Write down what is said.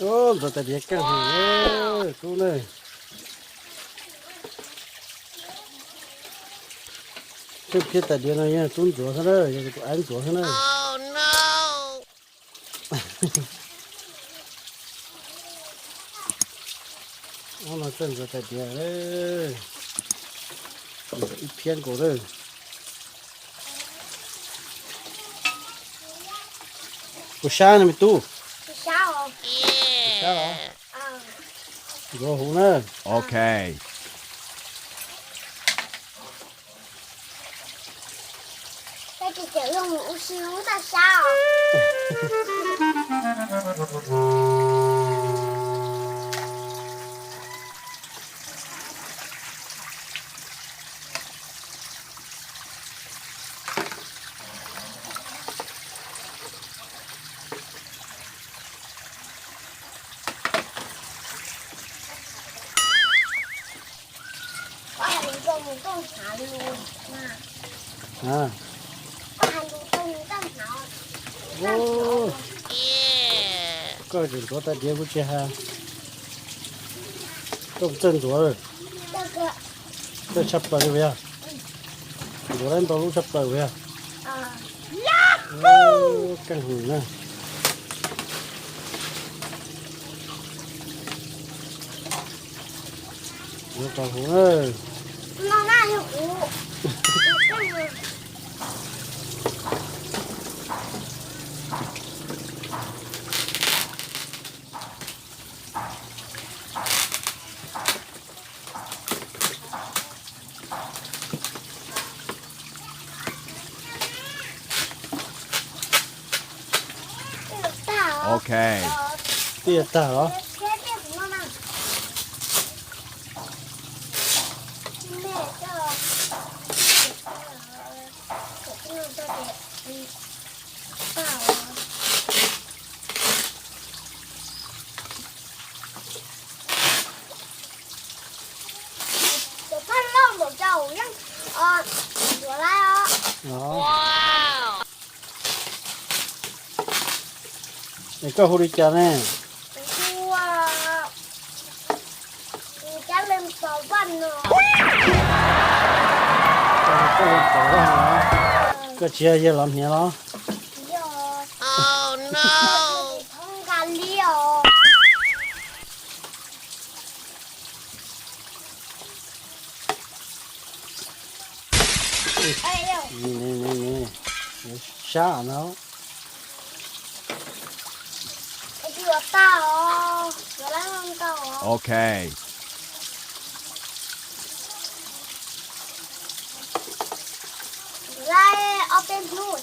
Ntxuav tais diav kaj hum tub na. Tub phiab tais diav no yog tub ntxuav xwb na, yog tus aib ntxuav xwb na. Ob no txawj ntxuav tais diav, ib phiab nkaus lawm. Puas sab no me tub? Puas sab os? Ntxuav huv na. Ok. Koj tseem ntxuav tais diav kuv tsis hais, koj txawj ntxuav, txawj tshaj plaws li puas yog? Ntxuav tau ntau lub tshaj plaws puas yog? Kaj hum na. Ntxuav tau huv na. Ok. Twb yuav tag los? Cov phaj loj npaum cas yeej ntxuav lawm os. Es koj hu li cas ne? Kuv hu, kuv cab leej pos vaj no. Koj leej pos vaj no, koj tsis yog yawg Los Hniav los? Yog. Thoob nqa liab os. Sab no. Ok. Laib ob peb hnub